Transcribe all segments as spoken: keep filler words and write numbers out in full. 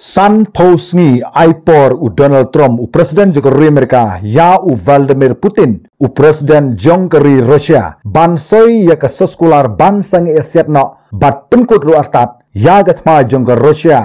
Sanphew sngi ai por u Donald Trump, u President jong ka ri Amerika, ïa u Vladimir Putin, u President jong ka ri Russia, ban soi ïa ka soskular ban sangeh ïasiat noh bad pynkut ruh artat ïa ka thma jong ka Russia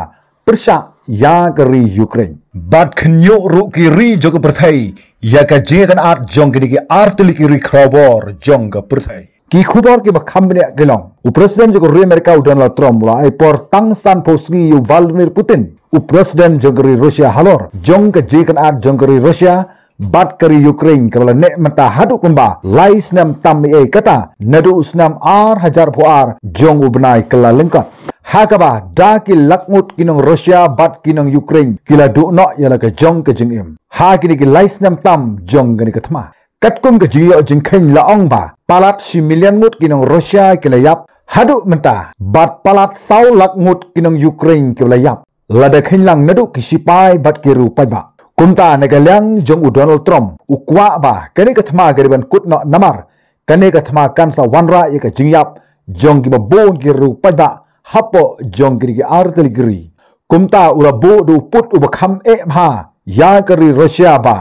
pyrshah ïa ka ri Ukraine. Bad khynñiuh ruh ki ri jong ka pyrthei ïa ka jingïakynad jong kine ki artylli ki ri khrawbor jong ka pyrthei. Ki khubor kiba kham bniah ki long, u President jong ka ri Amerika u Donald Trump u la ai por tang sanphew sngi ïa u Vladimir Putin, u President jong ka ri Russia, halor jong ka jingïakynad jong ka ri Russia bad ka ri Ukraine kaba la neh mynta haduh kumba lai snem tam ei ei, kata naduh u snem ar hajar phew ar jong u bnai kyllalyngkot, ha kaba da ki lak ngut ki nong Russia bad ki nong Ukraine ki la duh noh ïa la ka jong ka jingim ha kine ki lai snem tam jong kane ka thma. Katkum ka jingïoh jingkheiñ la ong ba palat shi million ngut ki nong Russia ki la ïap haduh mynta bad palat saw lak ngut ki nong Ukraine kiba la ïap, lada kheiñ lang naduh ki sipai bad ki riew paidbah. Kumta na ka liang jong u Donald Trump u kwah ba kane ka thma ka dei ban kut noh, namar kane ka thma kan sa wanrah ïa ka jingïap jong kiba bun ki riew paidbah hapoh jong kine ki artylli ki ri. Kumta u la buh da u pud uba kham eh bha ïa ka ri Russia ba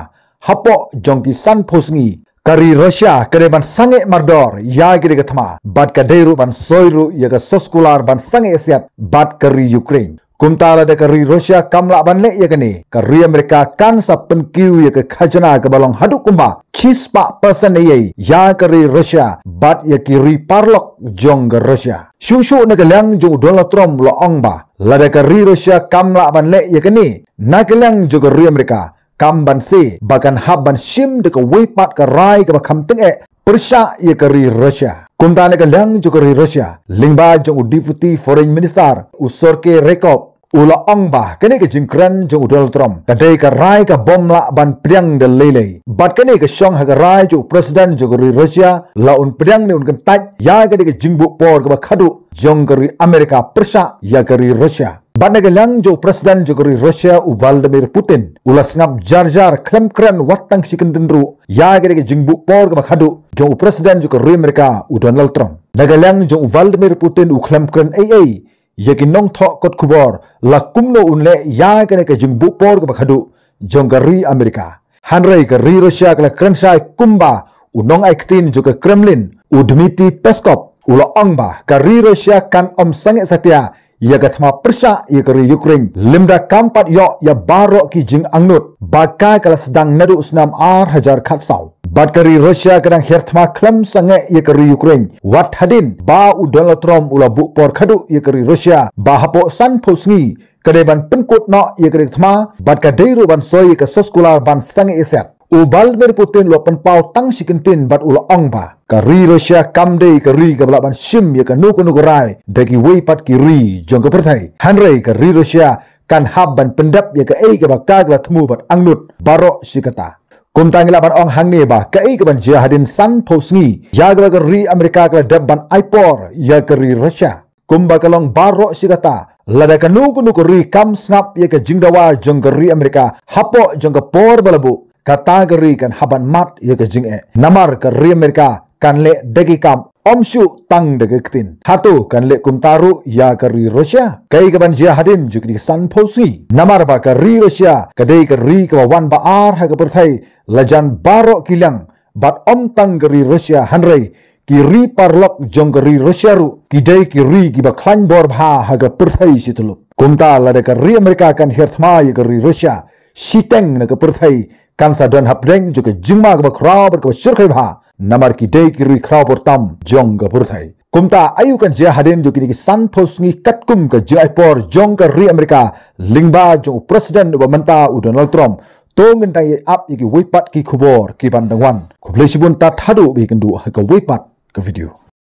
hapoh jong ki sanphew sngi ka ri Russia ka dei ban sangeh mardor ïa kane ka thma bad ka dei ruh ban soi ruh ïa ka soskular ban sangeh ïasiat bad ka ri Ukraine. Kumta lada ka ri Russia kam lah ban leh ïa kane, ka ri Amerika kan sa pynkiew ïa ka khajna kaba long haduh kumba shispah percent ei ei ïa ka ri Russia bad ïa ki ri paralok jong ka Russia. Shuh shuh na ka liang jong u Donald Trump u la ong ba lada ka ri Russia kam lah ban leh ïa kane, na ka liang jong ka ri Amerika kam banse ba kan hap ban shim da kawei pat ka rai kaba kham tyngeh pyrshah ïa ka ri Russia. Kumta na ka liang jong ka ri Russia, lyngba jong u Deputy Foreign Minister u Sergei Ryabkov u la ong ba kane ka jingkren jong u Donald Trump ka dei ka rai kabym lah ban pdiang da lei lei. Bad kane ka shong ha ka rai jong u President jong ka ri Russia, la un pdiang ne un kyntait ïa kane ka jingbuh por kaba khadduh jong ka ri Amerika pyrshah ïa ka ri Russia. Bad na ka liang jong u President jong ka ri Russia u Vladimir Putin u la sngap jar jar khlem kren wat tang shi kyntien ruh ïa kane ka jingbuh por kaba khadduh jong u President jong ka ri Amerika u Donald Trump. Na ka liang jong u Vladimir Putin u khlem kren ei ei ïa ki nongthoh kot khubor la kumno un leh ïa kane ka jingbuh por kaba khadduh jong ka ri Amerika. Hynrei ka ri Russia ka la kren shai kumba u nongai ktien jong ka Kremlin u Dmitry Peskov u la ong ba ka ri Russia kan ym sangeh satia ïa ka thma pyrshah ïa ka ri Ukraine lymda kam pat ïoh ïa baroh ki jingangnud ba ka ka la sdang naduh u snem ar hajar khatsaw. Bad ka ri Russia ka dang hiar thma khlem sangeh ïa ka ri Ukraine wat hadien ba u Donald Trump u la buh por khadduh ïa ka ri Russia ba hapoh sanphew sngi ka dei ban pynkut noh ïa ka ri thma bad ka dei ruh ban soi ïa ka soskular ban sangeh ïasiat. U Vladimir Putin u la pynpaw tang shi kyntien bad u la ong ba ka ri Russia kam dei ka ri kaba lah ban shim ïa kano kano ka rai da kiwei pat ki ri jong ka pyrthei. Hynrei ka ri Russia kan hap ban pyndep ïa kaei kaba ka ka la thmu bad angnud baroh shi katta. Kumta ngi lah ban ong hangne ba kaei kaban jia hadien sanphew sngi ïa kaba ka ri Amerika ka la dep ban ai por ïa ka ri Russia. Kumba ka long baroh shi katta, lada kano kano ka ri kam sngap ïa ka jingdawa jong ka ri Amerika hapoh jong ka por ba la buh, kata ka ri kan hap ban mad ïa ka jingeh. Namar ka ri Amerika kan leh da ki kam, ym shuh tang da ki ktien. Hato kan leh kumta ruh ïa ka ri Russia? Kaei kaban jia hadien jong kine ki sanphew sngi? Namar ba ka ri Russia ka dei ka ri kaba wan ba ar ha ka pyrthei lajan baroh ki liang, bad ym tang ka ri Russia hynrei ki ri paralok jong ka ri Russia ruh ki dei ki ri kiba khlaiñ bor bha ha ka pyrthei shi tyllup. Kumta lada ka ri Amerika kan hiar thma ïa ka ri Russia, shiteng na ka pyrthei kan sa don hapdeng jong ka jingma kaba khraw bad kaba shyrkhei bha, namar ki dei ki ri khraw bor tam jong ka pyrthei. Kumta aïu kan jia hadien jong kine ki sanphew sngi katkum ka jingai por jong ka ri Amerika lyngba jong u President uba mynta u Donald Trump. To ngin dang ïa ap ïa kiwei pat ki khubor kiban dang wan. Khublei shibun, tad haduh ba ïakynduh ha kawei pat ka video.